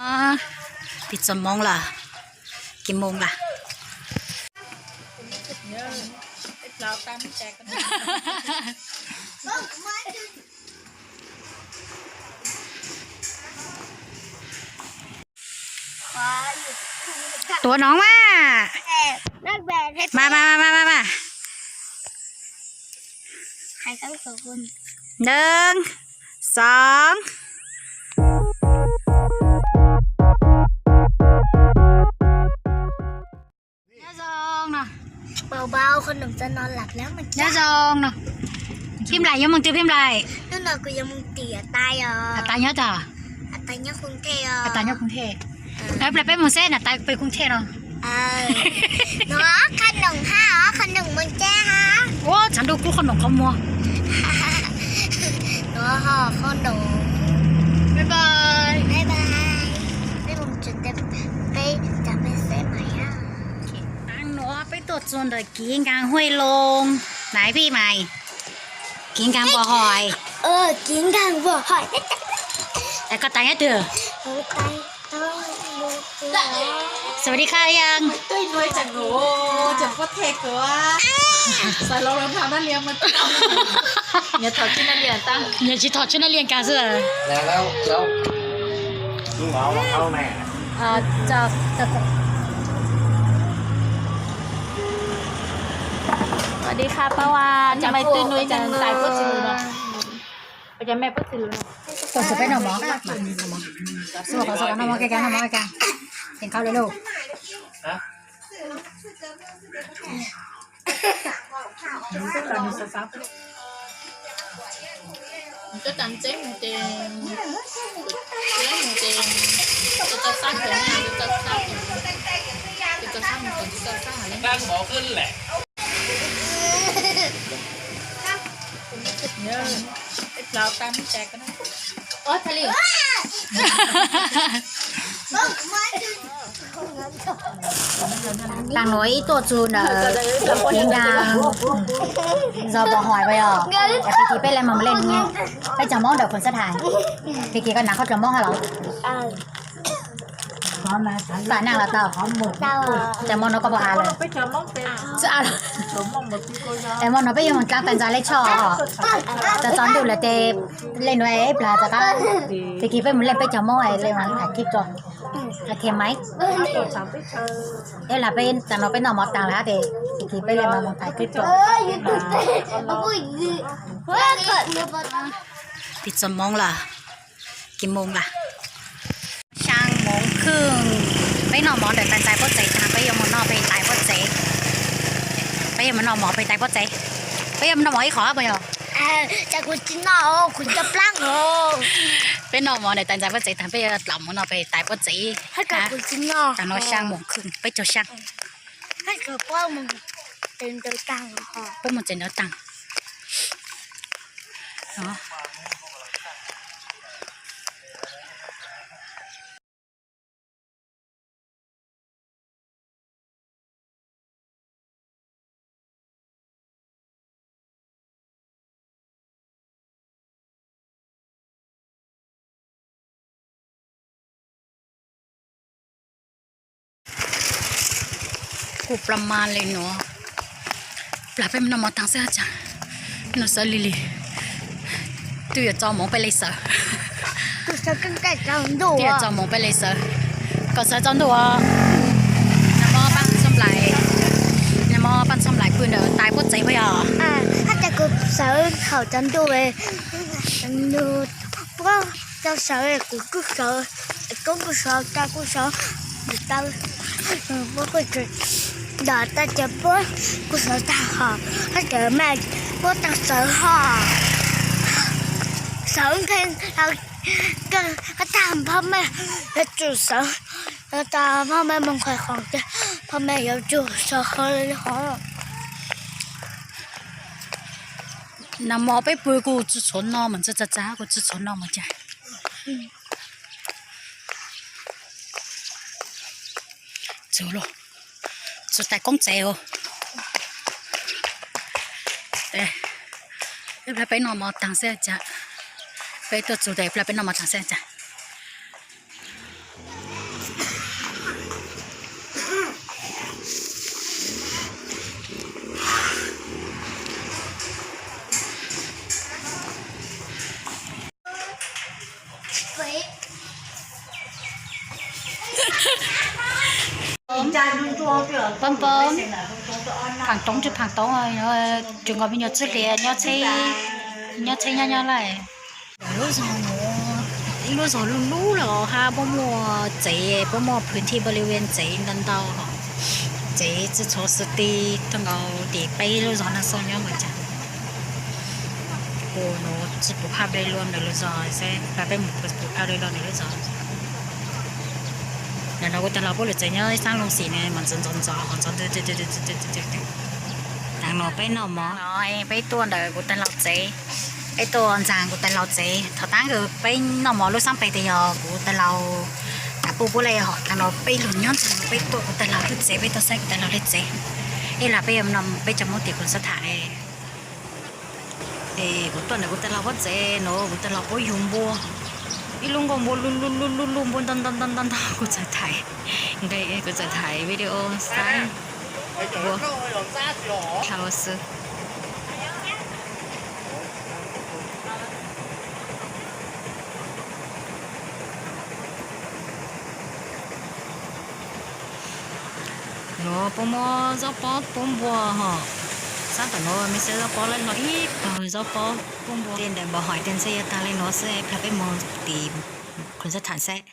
Pib txog Hmoob lawm, kis moos lawm. Tuav no mas. Mas mas mas mas mas. Nees, xoo. Nyob zoo no. Nyob zoo no. Phim Nplaim yuav mus twg Phim Nplaim? Hnub no kuv yuav mus tim Atais os. Atais nyob tog? Atais nyob Khuv Thej os. Atais nyob Khuv Thej. Peb mus seb Atais pem Khuv Thej no. No qhov noom ha, qhov noom mus tsev ha. Ua tshav ntuj kub qhov noom qhov muag. No ho qhov noom. Bye bye. Bye bye. Peb mus tsev, peb cov peb seb mas. Tag no peb tuaj txog ntawm Kiv Nkas Huaj Loo na Phim Nplaim. Kiv Nkas Npua Hais. Kiv Nkas Npua Hais. Koj tais nyob twg? Sawv daws qha li as. Nyias tsis thom tswb Naj Lias nkag xwb. Sawv daws qha pab as, cov me twj nuav tais puab tsis lug no. Cov me puab tsis lug no. Tuaj txug peb noj mov, noj mov, noj mov, noj mov, noj mov, ces qhau le lauj. Tus tag ntxeb mus ces, tus tag ntxeb mus ces, tus tau sab kawg na, tus tau sab, tus tau sab mus ces tus tau sab hais le. Tag nuav ib tuaj txug ntawm Kiv Nkas Npua Hais puas yog? Tag kis peb le moog leej peb cov Moob ntawm Khuv Xab Thais. Tag kis koj nav qhov cov Moob hab los? Koj nav los tau? Cov Moob no koj puas has lawm? Cov Moob no peb yuav moog dlaab tais ntxais le tshoj. Txog tsaus ntuj lawm ces leej nuav ib plag rov qab. Tag kis peb moog leej peb cov Moob le mas tham kib rua. Ok maiv. Ib plag peb tag no peb noj mov taag lawm hab ces tag kis peb le mas moog tham kib rua. Peb txog Moob lawm. Kis moos lawm. Xyaa moos kheej. Peb noj mov ntawm tais ntxais puab tsev taag peb yuav moog noj peb tais puab tsev. Peb yuav moog noj mov peb tais puab tsev. Peb yuav moog noj mov ib qho puas yog? Peb noj mov ntawm tais ntxais puab tsev taag peb yuav dlaam moog noj peb tais puab tsev. Taag no xyaa moos kheej peb txog xyaa. Peb moog tsev ntawd taag. Kuj plas mas le nuav. Plag peb noj mov taag xwb cas. Noj sawv lig lig. Twb yuav tsaus moos peb le sawv. Twb yuav tsaus moos peb le sawv. Koj sawv tsaus ntuj os. Nag hmo paab txhua nplaim, nag hmo paab txhua nplaim pw ntawm tais puab tsev puas yog? Hab tas kuv sawv thaum tsaus ntuj, puab tau sawv kuv kuj sawv, koob kuj sawv, kab kuj sawv, puab kuj ntawm tas ces puab kuj sawv tag hos, hab tas mas puab tau sawv hos, sawv nqe, hab tas phoj mej yuav tsum sawv, tas phoj mej moog qhov qhov ces phoj mej yuav tsum sawv hov li hov. Nag hmo peb pw kuj tsi tshua no mas txav txav kuj tsi tshua no mas cas. Txug lawm, txug tais koob tsev os. Ib plag peb noj mov taag xwb cas. Peb tuaj txug tas ib plag peb noj mov taag xwb cas. Poob poob, phaam toob tsi phaam toob, tsuas nkaus me nyuam txwj hlias nyob tsheb, nyob tsheb nyob nyob lawm. Lub zog nuav, ib lub zog lub lub los hab puab muaj tsev, puab muaj phwv thij npaw li ua tsev ntau ntau, tsev tsi txhua xwb ti, tuaj nkaus tim peb lub zog Naj Xoo nyob nkaus cas. Kuv nuav tsi pum phaj dlej luaj ntawm lub zog xwb, peb mus pum phaj dlej luaj ntawm lub zog. Ntawm no kuv tau los puab lub tsev nyob ib xaab loo xim ne mas ntxov ntxov ntxov hov ntxov. Taag no peb noj mov, peb tuaj ntawm kuv tag laug tsev, peb tuaj ntxaag kuv tag laug tsev. Thaum taab kws peb noj mov lub xaab peg tes yog kuv tag laug tas puj puab le hov. Taag no peb lug nyob ntxaag peb tuaj kuv tag laug lub tsev, peb tuaj saib kuv tag laug lub tsev. Ib lam peb yuav no peb cov Moob tim Khoom Xab Tham le. Es kuv tuaj ntawm kuv tag laug puab tsev no, kuv tag laug puab yug npua, ib lub nkuaj npua luj luj luj luj luj, npua ntau ntau ntau ntau ntau. Kuv txawm tham, kuv txawm tham video saib npua dlhau xwb. Nuav puab muab zaub pob pub npua hov. Xab tom nuav mej saib zaub pob lawv hlo ib pawg zaub pob pub npua. Tej ntawm npau hais tej ntxheb yuav taag le nuav xwb, plag peb moog tim Khoom Xab Tham saib.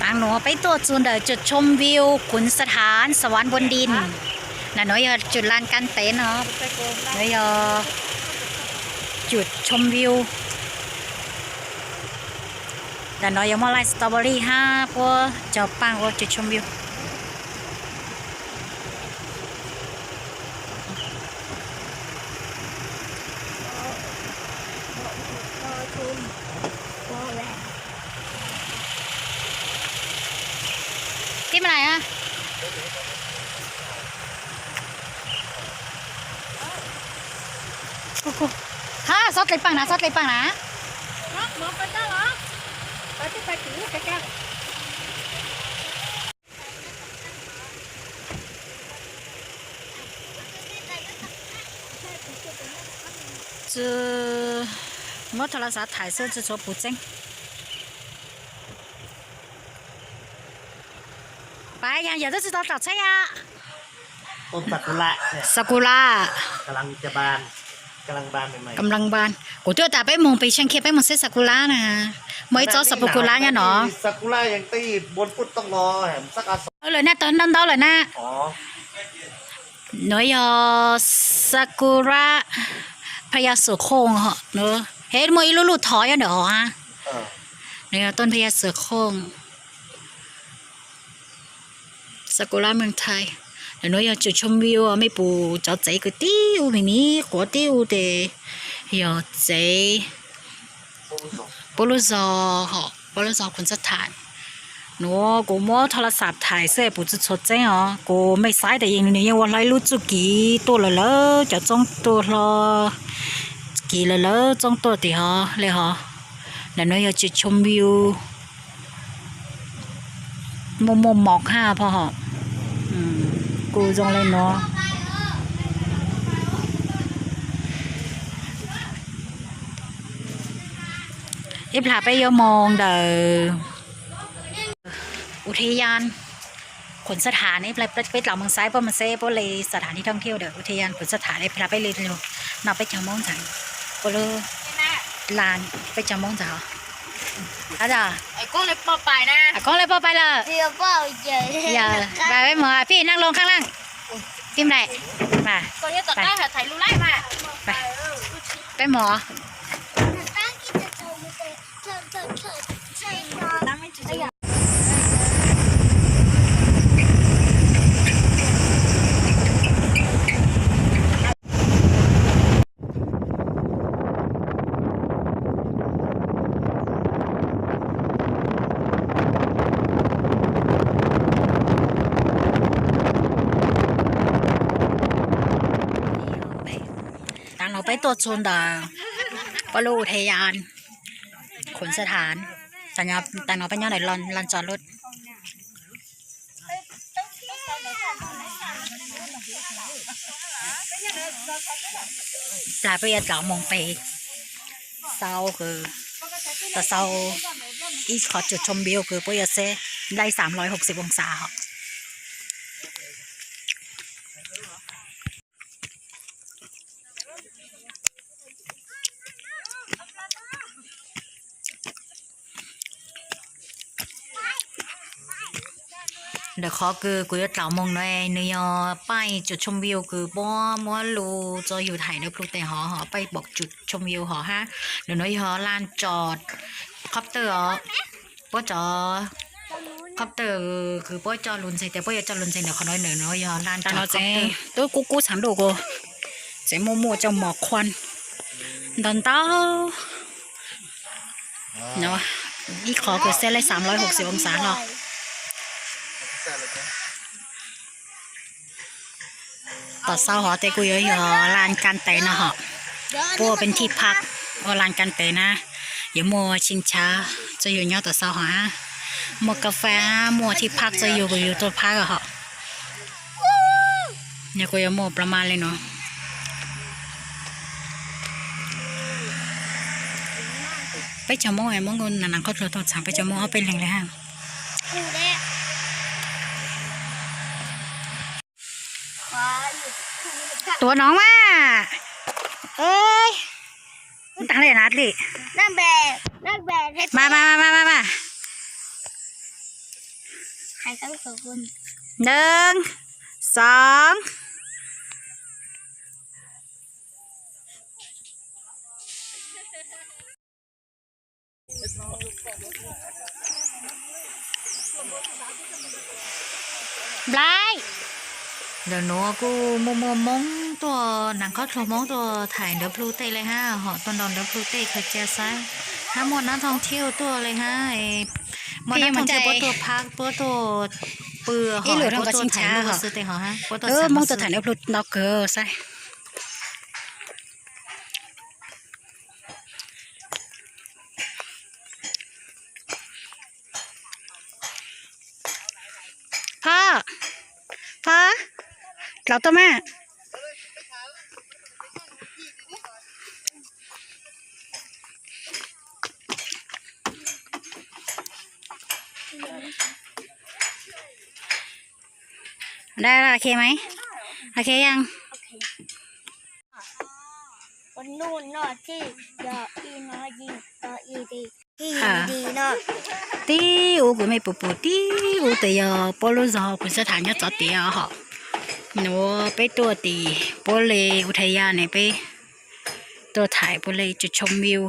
Taag nuav peb tuaj txug ntawmจุดชมวิว ขุนสถานสวรรค์บนดิน. Ntawm nuav yog จุดลานกางเต็นท์ no, nuav yog จุดชมวิว. Ntawm no yuav muaj ไร่สตรอเบอรี่ hab puab cog paaj ua จุดชมวิว. Tib ma lais a? Ha, xob dlej paaj na, xob dlej paaj na. Tsi, muab tho las xav thaim xwb tsi tshua pum tseeb. Pab yog yog twb tsi tau tom tsheb yom. Sakura. Kam lab npab. Kuv twb tas peb moog pes tsheej kiag peb moog xeb sakura na. Muaj ib tsob sakura nyob no. Lawm na, tau ntau ntau lawm na. Nuav yog sakura Phaya Xwm Khooj, es muaj ib lub luj thov nyob ntawm hov. Nuav yog tooj Phaya Xwm Khooj. Sakura Meej Thai. Ntawm nuav yog จุดชมวิว, mej pum cov tsev kwv tib ub me me quav tib ub tes yog tsev puab lub zog, puab lub zog Khoom Xab Tham. Nuav kuv muab tho las xav thaim xwb pum tsi tshua tseeb os. Kuv mej saib tas yeej nws yeej ua hlo ib lub txuj kev tuaj lawm lawm, cov txoob tuaj hlo kev lawm lawm, txoob tuaj tim hov le hov. Ntawm nuav yog จุดชมวิว. Muaj muaj mos hab pog hom. Kuj zoo le nuav. Ib plag peb yuav moog ntawm อุทยาน Khuam Sa Tham, peb dlaus moog saib puab mas seb puab le สถานที่ท่องเที่ยว ntawm อุทยาน Khuam Sa Tham le plag peb le lug noj peb caug Moob ntxhais, puab lub lan peb caug Moob ntxhais. Koob le puab pais lawm. Peb moog, phim naaj loo khaaj laaj, phim laim, peb moog. Taam no peb tuaj txug ntawm puab lub อุทยาน Khuam Sa Tham. Taam no peb nyob ntawm laj tso lub plag, peb yuav dlaus moog pem sau, sau ib qho จุดชมวิว kws puab yuav seb laij สามร้อยหกสิบ องศา hos. Ntawm qhov kws kuv yuav dlaus moog no, nws yog paij จุดชมวิว kws puab muab lug tso yug thaim ntawd plhu tes hov, hos paij pom จุดชมวิว hov hab. Ntawm no yog laj tso copter os, puab tso copter kws puab coj lug ntxeeg, tes puab yuav coj lug ntxeeg ntawm qhov no, ntawm no yog laj tso copter. Tub kub kub txheem ntuj kws tseem muaj muaj cov mos khuam ntau ntau. Ib qho kws seb laij สามร้อยหกสิบ องศา hlo. Tom xaus hov tes kuj yuav yog laj kas tes no hos, puab ua peb thij phab ua laj kas tes na. Yuav muaj ชิงช้า txog yug nyob tom xaus hov hab, muaj kas fes hab, muaj thij phab txog yug kws yug tuaj phab hos. Nws kuj yuav muaj plas mas le no. Peb caug Moob, Moob kuj nam nam qhob dluag tuaj txheem peb caug Moob ob peb leeg le hab. Tuav noov mas. Ub, taag le na li. Mas mas mas mas mas. Neeg, xoob. Nplai. Ntawm nuav kuj muaj muaj Moob tuaj, nam qhob dluag Moob tuaj thaim ntawd plhu tej le hab, hom tuaj nrau ntawd plhu tej khaws cia saib, hab muaj nab thooj thiab tuaj le hab, muaj nab thooj thiab puab tuaj phab, puab tuaj pw, hom puab tuaj thaij lub xwb tej hov hab, puab tuaj Moob tuaj thaim ntawd plhu ntau kawg saib. Phob, phob, dlaus tuaj mas. Đây là ok máy. Okยัง? Tib ub kuv mej pum pum tib ub tes yog puab lub zog Khuam Sa Tham nyob txov tiav hom. Nuav peb tuaj tim puab le ua thaj yaj ne, peb tuaj thaim puab le tsuj chom view.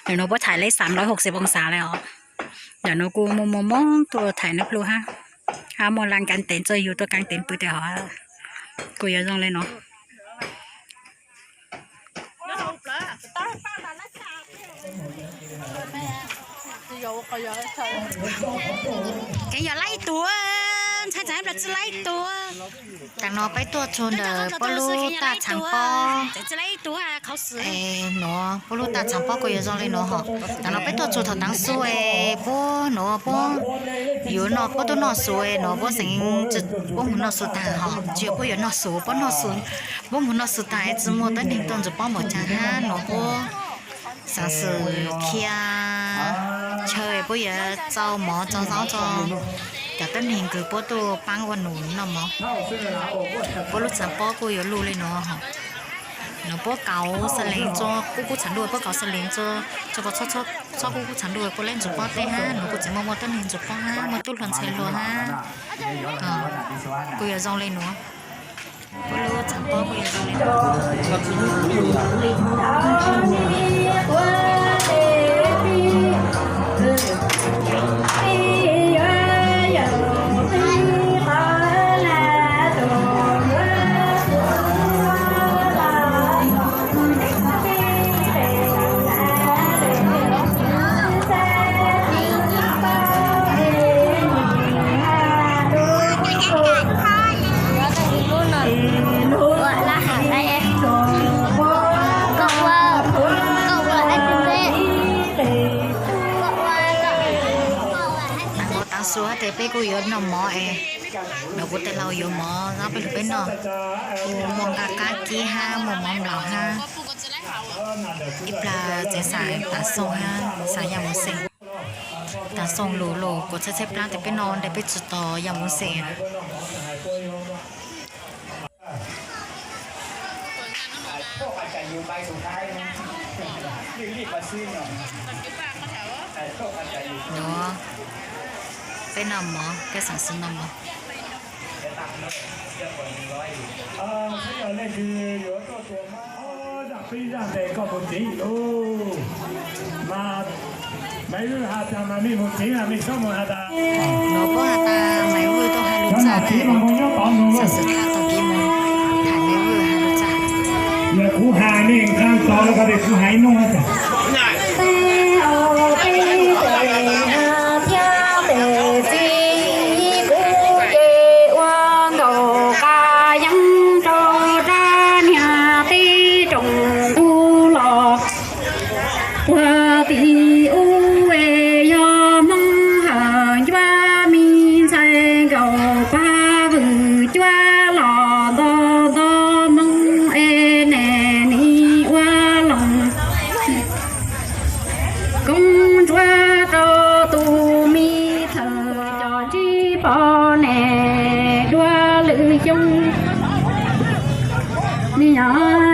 Ntawm nuav puab thaim le xaam lawv hauv xeem voos xav le os. Ntawm nuav kuj muaj muaj Moob tuaj thaim nuav plhu hab, hab muaj lan kaav teev txawj yug tuaj kaav teev pw tes hov. Kuj yuav zoo le nuav. Kev yog laib tuaj, ntshai tsam tsi laib tuaj. Taam no peb tuaj txug ntawm puab lub taj txhaav pob. Nuav puab lub taj txhaav pob kuj yuav zoo le nuav hom. Taam no peb tuaj txug thaum taav su es puab nuav puab yuav noj, puab tuaj noj su es nuav puab xeev, puab moog noj su taag hom, tsi yog puab yuav noj su, puab noj su, puab moog noj su taag es tsi muaj tuab neeg tuaj ntsuas paub npaum caag hab nuav puab Xav xwm khiav chaw puab yuav txaus mov txaus zaub txaus cov tuab neeg kws puab tuaj paab ua num noj mov. Puab lub tshav pob kuj yuav luj le nuav. Nuav puab kauv xa lees txua kub kub tshav ntuj, puab kauv xa lees txua, txua pua txhob kub kub tshav ntuj, puab lab ntsuas pob teb hab, nuav kuj tseem muaj muaj tuab neeg ntsuas pob hab, muaj tub hluas ntxhais hluas hab. Kuj yuav zoo le nuav. Puab lub tshav pob kuj yuav zoo le nuav. Taav su hab tes peb kuj yuav noj mov es, nuav kuv tes laus yuav mov zaub peb lug peb noj. Kuj muaj nqaj qab kib hab muaj mov nplaum hab. Ib plag tseem xav tav xoo hab xav yas mus xeem. Tav xoo lug lug kuv txhab txhab plab tes peb noj tes peb tsi tos yas mus xeem. Nuav peb noj mov, peb xav xwm noj mov. Nuav puab has tas Maiv Vwj tuaj has lug txaj, xav xwm tag tog kev mus tham Maiv Vwj has lug txaj. Yog kuv has nej nqa tod los ko tes kuv has ib nub tas. Thiab tes txiv kuv ces ua nkaus qab yeeb rau rab niag teb rooj ub los. Ua tim ub es yog Hmoob hawm ncuab, me ntxhais nkaus pab vwm cuab los nto nto Hmoob es nim nim ua loos koob ntsuab rau tus me thawj cov ntsib poj niam dua lwm xyoo. Me nyuam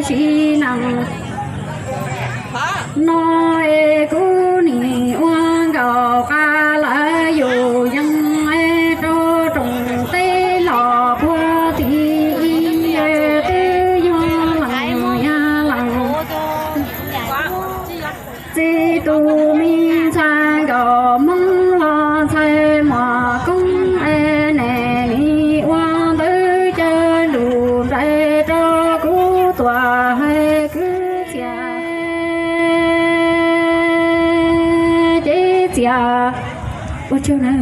sim neej no es kuv nim ua nkaus qab lawv yus yeeb rau rooj teb los puag tim ib twb yog leej yog leej. Txiv tus me ntxhais nkaus Hmoob los ntxhais muam koob es nim nim ua ntawv caw lus ntais rau kuv tuam hais kwv txhiaj ces txiaj ua tsaug na.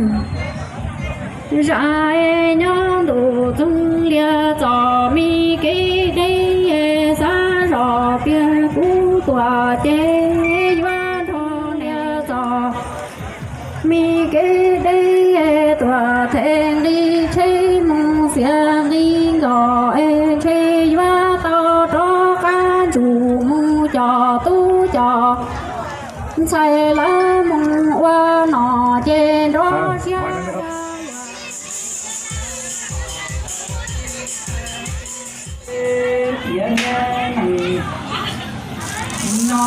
Zaj nyob ntuj txoov lias txog me kev deb, xav zoj tias kuv tuam ces yuav nrog lias txog me kev deb, tuam them nqi tsheb mus xiam nqi nkos es ntshe yuav tau rov qab ntsug mus coj tub coj ntxhais lawv mus ua nom ces nrov siab. Tiav niaj neej no,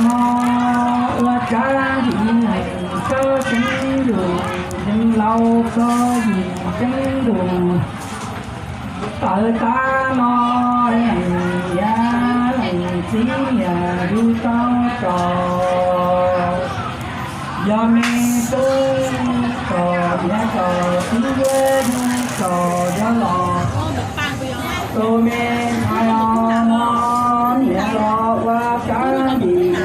no ua tsav yim neeg txawj tseeb lus, yeej laus txog yim tseeb lus. Tawm tag no niam leej txiv niam lub tau tso, yog me tub kom niam kom txiv yuav lub tso, yog los tus me ntxhais os, niam los ua tsav yim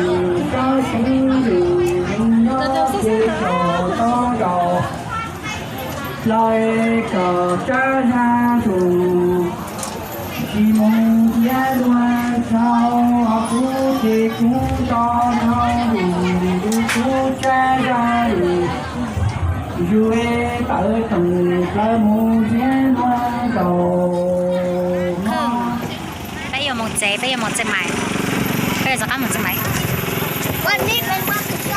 txawj tseeb lus, yeej nyob ces tso tau nkaus. Lawv kom tsab zaj lus, tsis mus ntiav dua dhau, kuv ces kuv nto dhau lus, kuv tsab zaj lus. Yuav tawm tsoom plaws mus ntiab no zaum no. Peb yuav mus tsev, peb yuav mus txiv mais, peb yuav rov qab mus txiv mais.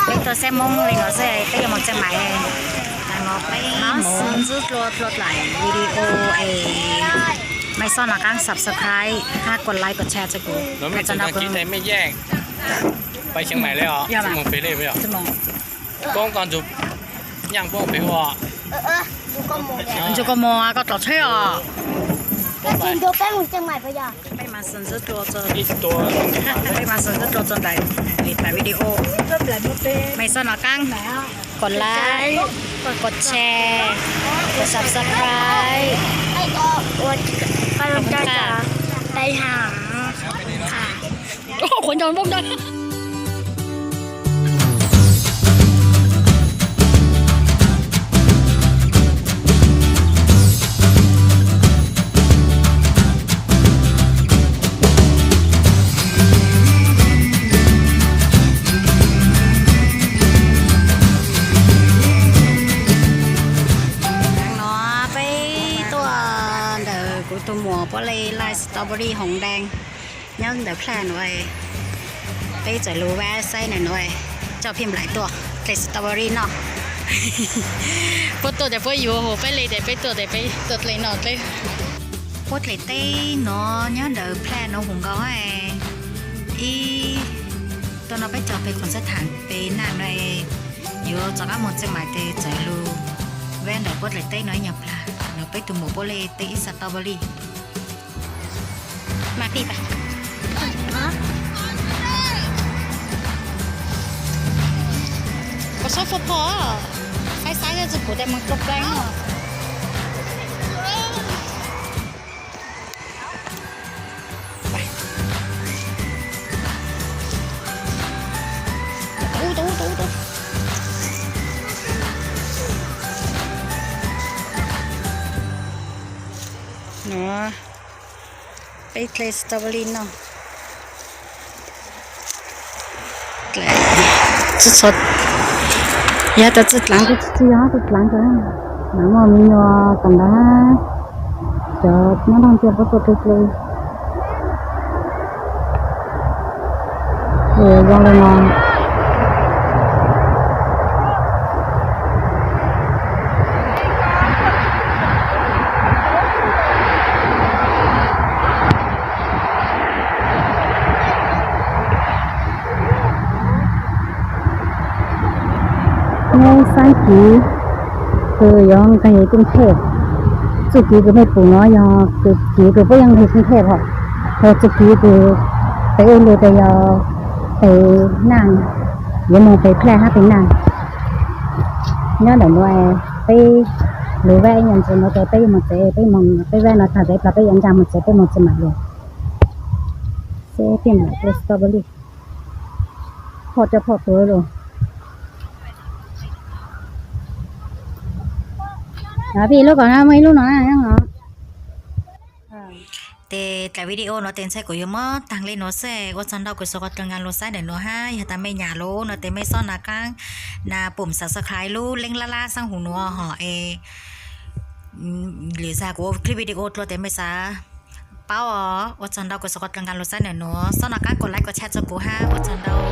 Peb tuaj saib Hmoob li no xwb, peb yuav mus txiv mais. Peb mus ntxub dlua dlua dlaim video es mej xob nov qab subscribe hab kuv like kuv share rua kuv. Ntsug koj mus, koj tlaus tsheb os. Peb mas ntxub dlua, peb mas ntxub dlua rua ntawm video. Mej xob nov qab kuv like, kuv share, kuv subscribe. Hnub no peb tuaj ntawm kuv tug muam puab le laij strawberry hoov deeg nyob ntawm plaj nuav. Peb txawm lug vab saib ntawm nuav, coj phim nplaim tuaj dle strawberry noj. Puab tuaj tes puab yuav, peb le tes peb tuaj tes peb tuaj dle noj dle. Puab dle teb nuav nyob ntawm plaj nuav huv nkaus. Ib tuaj no peb cov peg khoom xab thaam peg naj no, yuav rov qab moog Txieej Maim tes txawm lug vab ntawm puab dle teb no ib nyuag plag, nrug peb tug muam puab le teb ib strawberry. Mas pij pas. Koj saib foj pog, saib saib tsi pum tes moog tua pleev. Nuav peb dle strawberry noj. Tsi txhua, yog tau tsi dlaav, tsi yog tsi dlaav, mas muaj me nyuam tom ntawd, cov nyob nrog ntsia puab tuaj dle dle. Zoo li no. Nyob saib kiv kws yuav nqeg Kooj Thej. Txuj kiv kws mej pum nuav yog kiv kws puab yuav nqeg Kooj Thej hos, ho txuj kiv kws peb ua lug tes yog peg Naj, yuav moog peg Plaj hab peg Naj. Nyob ntawm nuav peb lug vab ib nyuag ntsis nuav tes peb yuav moog tsev, peb moog peb vab no tag tes peb yuav ncaag moog tsev, peb moog txiv maim lug. Seb peb maim dle strawberry, phoj coj phoj tuav lug. Peb ib lub ko na, muaj ib lub no na. Tes dlaim video nuav tes ntshai kuv yuav muab taag le nuav xwb. Ua tsaug ntau kws sawv dlawg nkaag lug saib ntawm nuav hab, yog tas mej nyam lub nuav tes mej xob nov qaab na pum subscribe lub leeb lab lab saab huv nuav hos es lwm zag kuv ua clip video dlua tes mej xaav paub os. Ua tsaug ntau kws sawv dlawg nkaag lug saib ntawm nuav, xob nov qaab kov like kov share rua kuv hab, ua tsaug ntau.